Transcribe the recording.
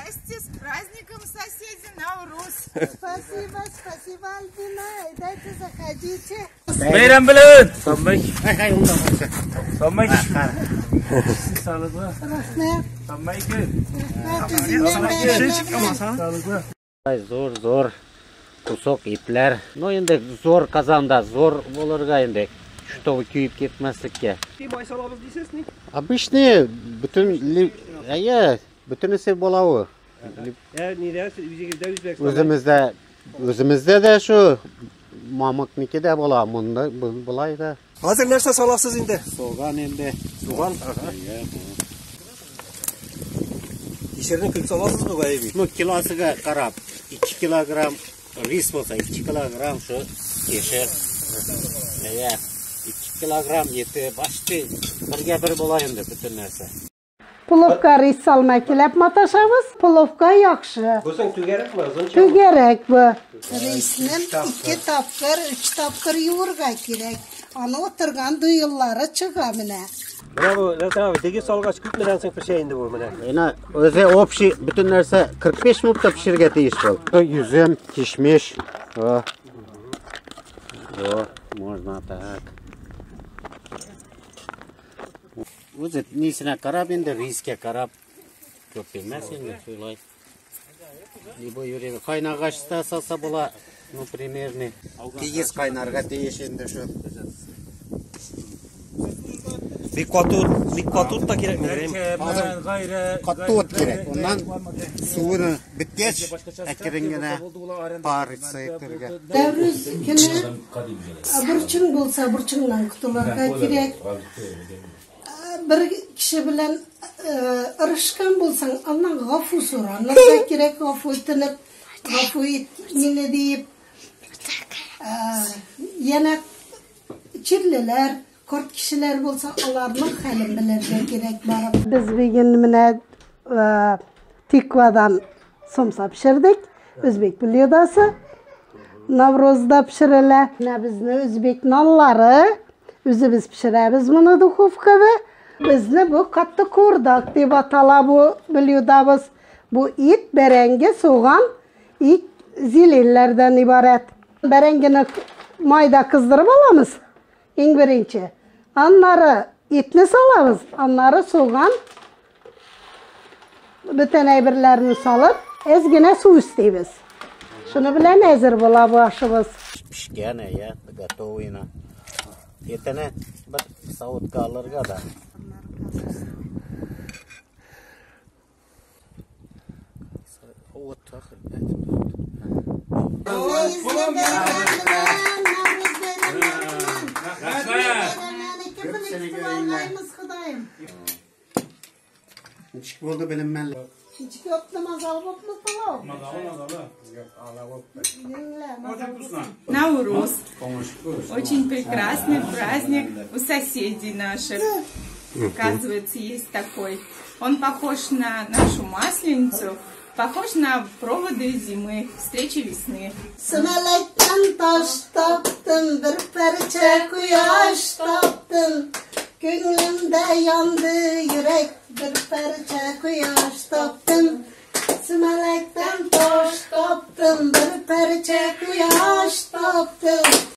Здрасте, с праздником, соседи, Навруз. Спасибо, спасибо, Альбина. Дайте, заходите. Бәйрәм белән! Самай. Sağlıklı. Рәхмәт. Самай. Рәхмәт. Зор, зор кусок итләр. Ну, инде зор казанда, зор булырга инде, чтобы көеп кетмәслеккә. Май салабыз дисез ни? Обычный бөтен, әйе, бөтенесе була ул. Ә нидә үзегездә Үзбәкстанда? Үземездә, үземездә дә шу мамыкники дә була, монда болай да. Хәзер нәрсә саласыз инде? Суган инде. Суган. Кишерне күп саласызмы бай бит? Ну, килосыга карап, 2 килограмм рис булса, 2 килограмм шу кишер. Әйе, 2 килограмм ете, почти бергә бер була инде бөтен нәрсә. Пловка рис салма килеп маташабыз. Пловка яхшы. Бу соң түгәрәкме, озынча? Түгәрәк бу. Рисне 2 тапкыр, 3 тапкыр юырга кирәк. Аны утырган дуеллары чыга менә. Менә бу, Ләззат абый, теге салгач күпмедән соң пешә инде бу менә? Менә үзе общий бөтен нәрсә 45 минутта пешергә тиеш бул. Йөзем, кишмиш. О. О, можно так. Үзе нисенә карап инде, рискә карап күп бирмәс инде, шулай. Либо йөрәге кайнагач та салса була, ну, примерно. Тигез кайнарга тиеш инде шу. Бик кату, бик кату та кирәкме? Катты ут кирәк. Уннан суыны беткәч, әкрен генә париться итәргә. Нәүрүз көне бурчың булса, бурчыңнан котылырга кирәк. Бер кеше белән ырышкан булсаң, аннан гафу соранырга кирәк, гафу үтенеп, гафу ит мине диеп. Янә чирлеләр, карт кешеләр булса, аларның хәлен белергә кирәк барып. Без бүген менә тиквадан сомса пешердек. Үзбек блюдосы. Наврозда пешерелә. Менә безне үзбек нанлары, үзебез пешерәбез моны духовкада. Безне бу катты курдак дип атала бу блюдабыз. Бу ит, бәрәңге, суган, ит зеленләрдән ибарәт. Бәрәңгене майда кыздырып аламыз, иң беренче. Аннары итне салабыз, аннары суган, бөтен әйберләрне салып, әз генә су өстибез. Шуны белән әзер була бу ашыбыз. Пешкән, әйе, готовый. Итне бер савытка алырга да. Ничек булды беленмәле. Ничек yoktu mazalı bopmu palav? Mazalı, mazalı. Наурус. Очень прекрасный праздник у соседей наших. Оказывается, есть такой. Он похож на нашу масленицу, похож на проводы зимы, встречи весны. Сымалактан таш таптым, бер парча кояш таптым. Күңлемдә янды йөрәк, бер парча кояш таптым. Сымалактан таш таптым, бер парча кояш таптым.